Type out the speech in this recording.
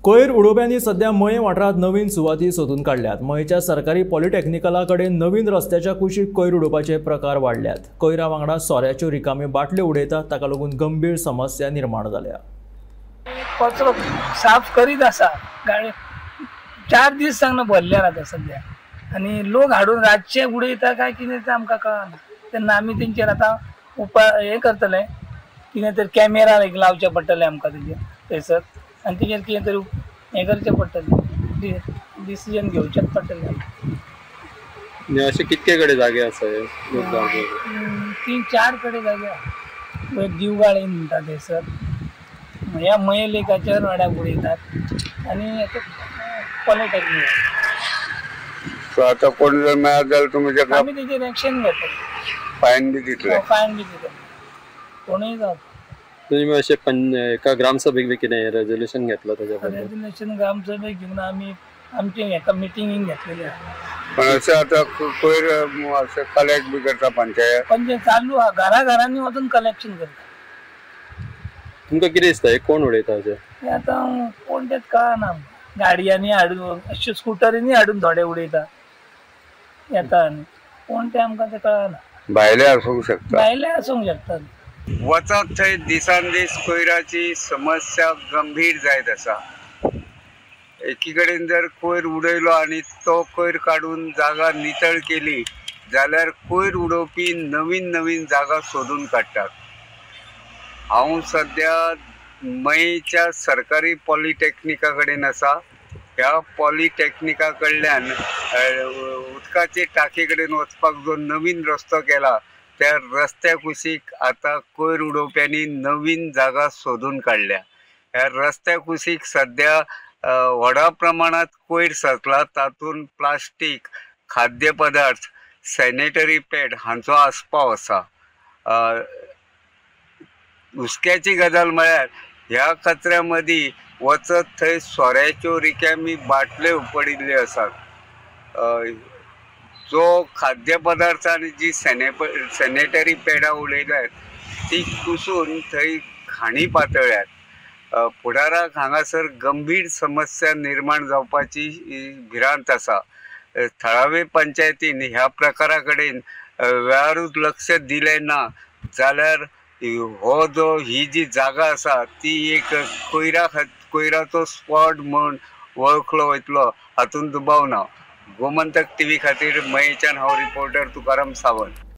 कोयर उडोवप्यांनी सध्या मये वाठारांत नवीन सुवाती सोदून काडल्यात। मयेच्या सरकारी पॉलिटेक्निकला कडेन नवीन रस्त्याच्या कुशीक कोयर उडोवपाचे प्रकार वाडल्यात। कोयरा वांगडा सोऱ्याच्यो रिकाम्यो बाटल्यो उडयतात, ताका लागून गंभीर समस्या निर्माण जाल्या। कचरो साफ करीत आसा, गाडी 4 दीस सांगना भरल्यार आतां सध्या, आनी लोक हाडून रातचे उडयता काय कितें तें आमकां कळना। तेन्ना आमी तेंचेर आतां उपाय हें करतले, कितें तरी कॅमेरा एक लावचे पडटले आमकां तेजेर थंयसर, आनी तेजेर कितें तरी हें करचें पडटलें, डिसिजन घेवचेंच पडटलें। अशे कितके कडेन जागे आसा? 3-4 कडेन जागे आसा। दिवगाळी म्हणटा थंयसर, ह्या मये लेकाच्या वाड्याक उडयतात आनी पॉलिटेक्निक। आता कोण जर मेळत जाल्यार तुमी ताका आमी तेजेर एक्शन घेतले, फायन बी दितले, फायन बी दितले, कोणूय जावं। तुमी अशें एका ग्रामसभेक बी कितें रेजोल्युशन घेतलं ताच्या बद्दल? रेजोल्युशन ग्रामसभेक घेवन आमी आमचे हेका मिटिंगींग घेतलेली आसा। पण अशें आतां कोयर अशें कलेक्ट बी करता पंचायत? पंचायत चालू आहा, घरा घरांनी वचून कलेक्शन करता। तुमकां कितें दिसता हे कोण उडयता अशें? हे आतां कोण तें कळना, गाडयांनी हाडून अशे स्कुटरींनी हाडून थोडे उडयता येता, आनी कोण तें आमकां तें कळना। भायले आसूंक शकता, भायले आसूंक शकता। वचत थंय दिसान दीस कोयराची समस्या गंभीर जायत आसा। एकी कडेन जर कोयर उडयलो आनी तो कोयर काडून जागा नितळ केली जाल्यार कोयर उडोवपी नवीन नवीन जागा सोदून काडटात। हांव सद्या मयेच्या सरकारी पॉलिटेक्निका कडेन आसा। ह्या पॉलिटेक्निका कडल्यान उदकाचे टाके कडेन वचपाक जो नवीन रस्तो केला त्या रस्त्या कुशीक आतां कोयर उडोवप्यांनी नवीन जागा सोदून काडल्या। ह्या रस्त्या कुशीक सद्या व्हडा प्रमाणांत कोयर साचला, तातूंत प्लास्टीक, खाद्य पदार्थ, सॅनिटरी पॅड हांचो आस्पाव आसा। हुस्क्याची गजाल म्हळ्यार ह्या कचऱ्या मदीं वचत थंय सोऱ्याच्यो रिकामी बाटल्यो पडिल्ल्यो आसात। जो खाद्य पदार्थ आनी जी सॅनिटरी पॅडां उडयल्यात ती कुसून थंय घाणी पातळ्ळ्यात। फुडाराक हांगासर गंभीर समस्या निर्माण जावपाची भिरांत आसा। थळावे पंचायतीन ह्या प्रकारा कडेन वेळारूच लक्ष दिलें ना जाल्यार हो जो ही जी जागा आसा ती एक कोयराचो स्पॉट म्हूण वळखलो वयतलो हातूंत दुबाव ना। गोमंतक टीव्ही खातीर मयेच्यान हांव रिपोर्टर तुकाराम सावंत।